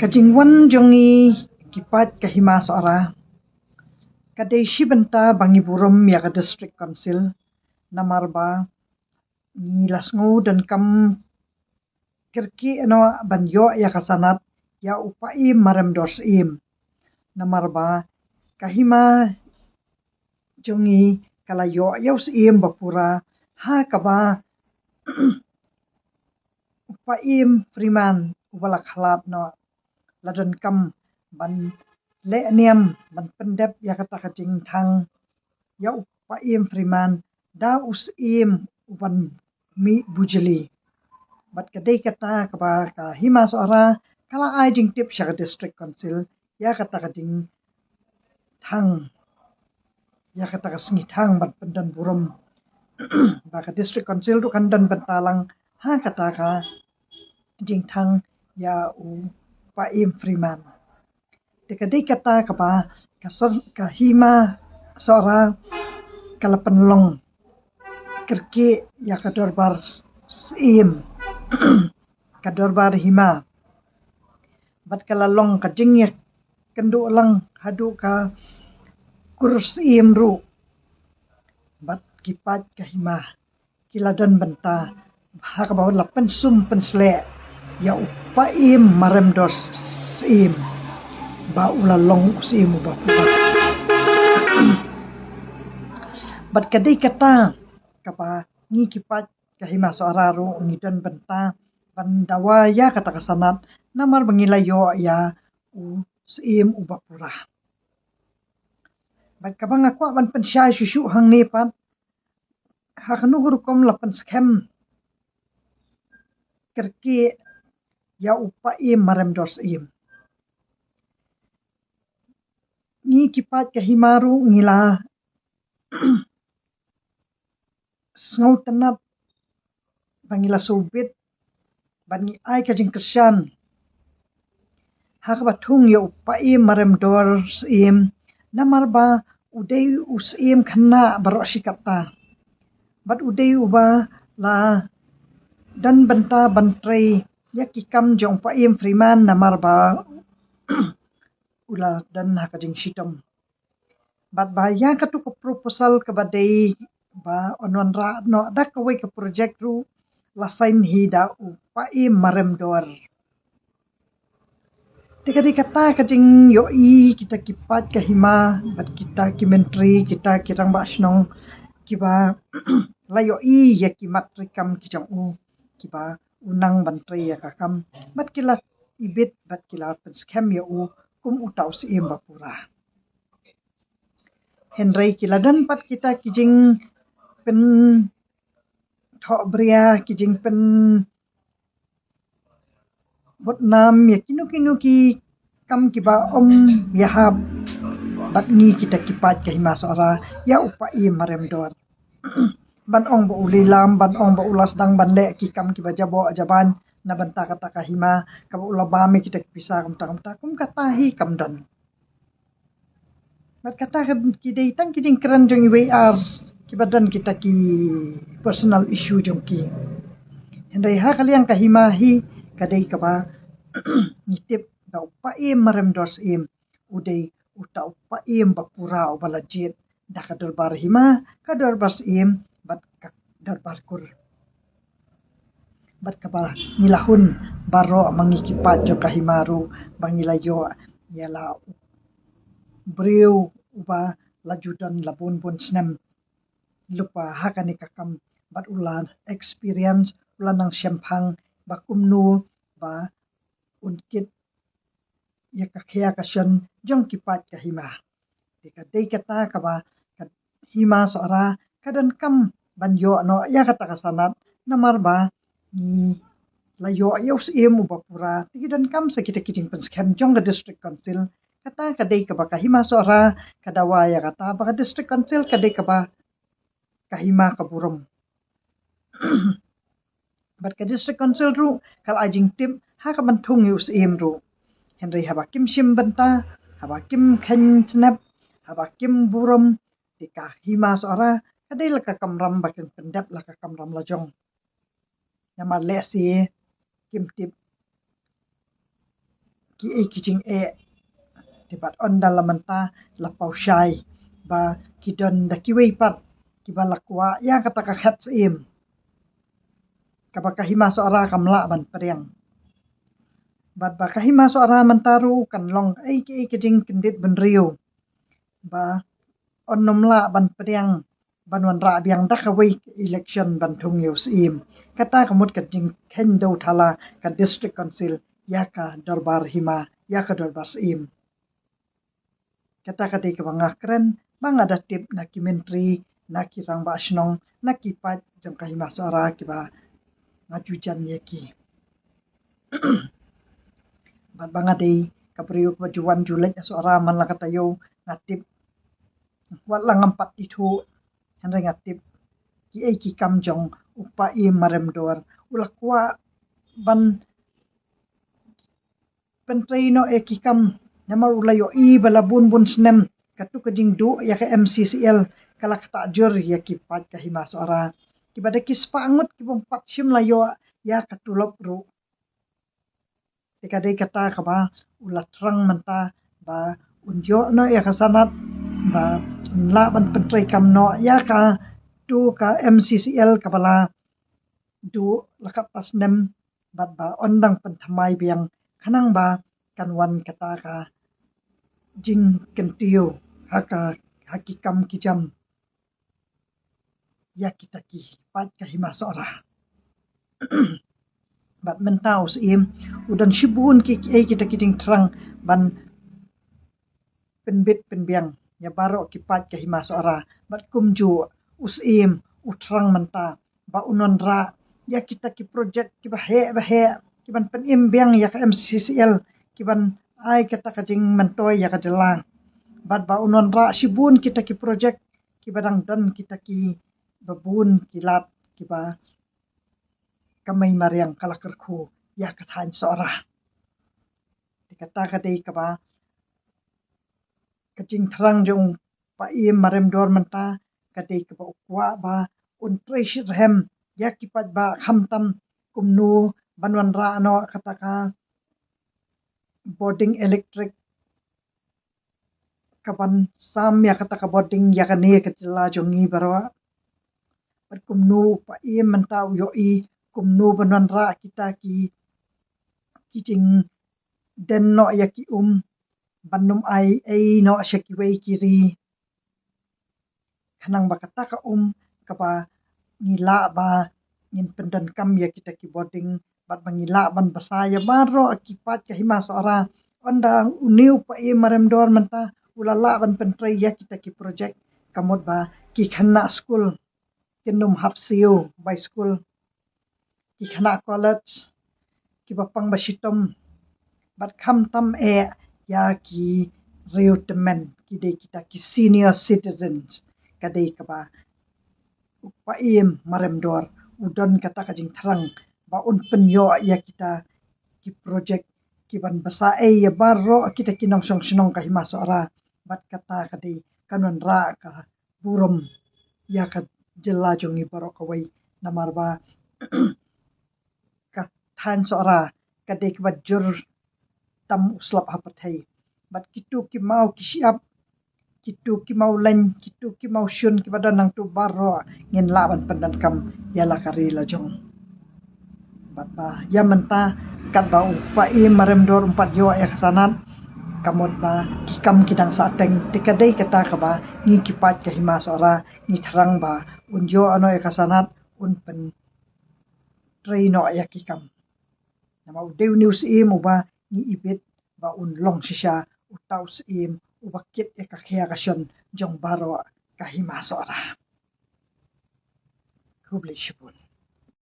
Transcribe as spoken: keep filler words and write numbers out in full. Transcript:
Ka jingwan jong ngi ki paid ka Hima Sohra ka dei shi bynta ba ngi burom ïa ka District Council, namar ba ngi la sngew donkam kyrkieh noh ban ïoh ïa ka sanad ïa u Paiem Marem Dor Syiem. Namar ba ka hima jong ngi ka la ïoh ïa u Syiem ba pura, ha kaba u Paiem Freeman uba la khlad noh la donkam ban leh niam ban pyndep ïa kata ka jingthang ïa u Paiem Freeman da u Syiem uban mih bujli. Bad ka dei kata kaba ka Hima Sohra ka la ai jingtip sha ka District Council ïa kata ka jingthang, ïa kata ka sngi thang ban pyndon burom ba ka District Council ruh kan don bynta lang ha kata ka jingthang ïa u Paiem Freeman. Te ka dei kata kaba ka sor-, ka Hima Sohra ka la pynlong kyrkieh ïa ka dorbar Syiem, ka dorbar hima. Bad ka la long ka jingïakynduh lang haduh ka kur Syiem ruh. Bad ki paid ka hima ki la don bynta ha kaba la pynsum pynsleh ïa u Paiem Marem Dor Syiem ba u la long u Syiem uba pura. Bad ka dei kata kaba ngi ki paid ka Hima Sohra ruh ngi don bynta ban dawa ïa kata ka sanad, namar ba ngi la ïoh ïa u Syiem uba pura. Bad kaba nga kwah ban pynshai shuh shuh hangne pat, ha kano ka rukom la pynskhem kyrkieh ïa u Paiem Marem Dor Syiem. Ngi ki paid ka hima ruh ngi la sngewtynnat ba ngi la sngewbit bad ngi ai ka jingkyrshan ha kaba thung ïa u Paiem Marem Dor Syiem, namar ba u dei u Syiem khynnah baroh shi katta. Bad u dei uba la don bynta ban trei ïa ki kam jong u Paiem Freeman, namar ba u la don ha ka jingshitom. Bad ba ïa katu ka proposal kaba dei ba yn wanrah noh da kawei ka project ruh la sign hi da u Paiem Marem Dor. Te ka dei kata ka jingïohi kita ki paid ka hima bad kita ki myntri, kita ki rangbah shnong kiba la ïohi ïa ki mat treikam ki jong u, kiba u nang ban trei ïa ka kam bad ki la ibit bad ki la pynskhem ïa u kum uta u Syiem ba pura. Hynrei ki la don pat kita ki jingpynthoh bria, ki jingpynbud nam ïa kino kino ki kam kiba ym ïahap bad ngi kita ki paid ka Hima Sohra ïa u Paiem Marem Dor. Ban ong ba u lilam, ban ong ba u la sdang ban leh ki kam kiba jaboh jaban na bynta kata ka hima, kaba u la bam ïa kita ki pisa kumta kumta, kum kata hi kam don. Bad kata ka ki dei tang ki jingkren jong iwei ar kiba don kita ki personal issue jong ki. Hynrei ha ka liang ka hima hi ka dei kaba ngi tip da u Paiem Marem Dor Syiem u dei uta u Paiem ba pura uba la jied da ka dorbar hima, ka dorbar Syiem bad ka dorbar kur. Bad kaba ngi la hun baroh ma ngi ki paid jong ka hima ruh ba ngi la ïoh ïa la u briew uba la ju don la bun bun snem lypa ha kane ka kam bad u la experience, u la nang shemphang ba kumno ba un kit ïa ka khia ka shon jong ki paid ka hima. Te ka dei kata kaba ka Hima Sohra ka donkam ban ïoh noh ïa kata ka sanad, namar ba ngi la ïoh ïa u Syiem uba pura. Te ki donkam sa kita ki jingpynskhem jong ka District Council. Kata ka dei kaba ka Hima Sohra ka dawa ïa kata ba ka District Council ka dei kaba ka hima ka burom. Bad ka District Council ruh ka la ai jingtip ha ka ban thung ïa u Syiem ruh. Hynrei haba kim shim bynta, haba kim kheiñ snep, haba kim burom, te ka Hima Sohra ka dei la ka kamram ba kin pyndep la ka kamram la jong. Namar lehse kim tip ki ei ki jingeh. Te bad ynda la mynta la paw shai ba ki don da kiwei pat kiba la kwah ïa kata ka khet syiem kaba ka Hima Sohra kam lah ban pdiang. Bad ba ka Hima Sohra mynta ruh kan long ei ki ei ki jingkyndit bynriew ba yn nym lah ban pdiang ban wanrah biang da kawei ka election ban thung ïa u syiem. Kata ka mut ka jingkheiñ dewthala ka District Council ïa ka dorbar hima, ïa ka dorbar syiem. Kata ka dei kaba nga kren ba nga da tip na ki myntri, na ki rangbah shnong, na ki paid jong ka Hima Sohra kiba nga ju jan ïa ki. Bad ba nga dei ka briew kaba ju wan ju leit ha Sohra man la ka taïew, nga tip. Wat la ngam pat ithuh, hynrei nga tip ki ei ki kam jong u Paiem Marem Dor u la kwah ban pyntrei noh ïa ki kam. Namar u la ïohi ba la bun bun snem katu ka jingduh ïa ka M C C L ka la ktah jur ïa ki paid ka Hima Sohra kiba da ki spah ngut kibym pat shym la ïoh ïa ka tulop ruh. Te ka dei kata kaba u la thrang mynta ba un ïoh noh ïa ka sanad, ba un lah ban pyntrei kam noh ïa katu ka M C C L kaba la duh la katto snem, bad ba un dang pynthymmai biang khnang ba kan wan kata ka jingkyntiew ha ka, ha ki kam ki jam ïa kita ki paid ka Hima Sohra. Bad mynta u syiem u don shibun ki, ki ei kita ki jingthrang ban pynbit pynbiang ïa baroh ki paid ka Hima Sohra. Bad kumjuh u syiem u thrang mynta ba un wanrah ïa kita ki projek kiba heh ba heh kiban pynim biang ïa ka M C C L, kiban ai kata ka jingmyntoi ïa ka jylla. Bad ba un wanrah shibun kita ki projek kiba dang don kita kiba bun ki lad kiba ka mei mariang ka la kyrkhu ïa ka thaiñ Sohra. Te kata ka dei kaba ka jingthrang jong u Paiem Marem Dor mynta ka dei kaba u kwah ba un trei shitrhem ïa ki paidbah, khamtam kumno ban wanrah noh kata ka bording electric kaban sam ïa kata ka bording ïa kane ka jylla jong ngi baroh. Bad kumno u Paiem mynta u ïohi kumno ban wanrah kita ki, ki jingden noh ïa ki um ban nym ai ei noh sha kiwei ki ri. Khnang ba kata ka um kaba ngi lah ba ngin pyndonkam ïa kita ki bording, bad ba ngi lah ban bsa ïa baroh ki paid ka Hima Sohra. Ynda une u Paiem Marem Dor mynta u la lah ban pyntrei ïa kita ki projek, ka mut ba ki khynnah skul kin nym hap siew bai skul, ki khynnah college kiba pang ba shitom, bad khamtam eh ïa ki riewtymmen, ki dei kita ki senior citizens. Ka dei kaba u Paiem Marem Dor u don kata ka jingthrang ba un pynïoh ïa kita ki projek kiban bsa ei ïa baroh kita ki nongshong shnong ka Hima Sohra. Bad kata ka dei kan wanrah ka burom ïa ka jylla jong ngi baroh kawei. Namar ba ka thaiñ Sohra ka dei kaba jur tam u slap ha pyrthei. Bad kitu ki maw ki shyiap, kitu ki maw leng, kitu ki maw shun kiba don nangtu baroh ngin lah ban pyndonkam ïa la ka ri la jong. Bad ba ïa mynta katba u Paiem Marem Dor um pat ïoh ïa ka sanad, ka mut ba ki kam ki dang sahteng. Te ka dei kata kaba ngi ki paid ka Hima Sohra ngi thrang ba un ïoh noh ïa ka sanad, un pyntrei noh ïa ki kam. Namar u dei une u syiem uba ngi ibit ba un long shisha uta u syiem uba kit ïa ka khia ka shon jong baroh ka Hima Sohra. Khublei shibun.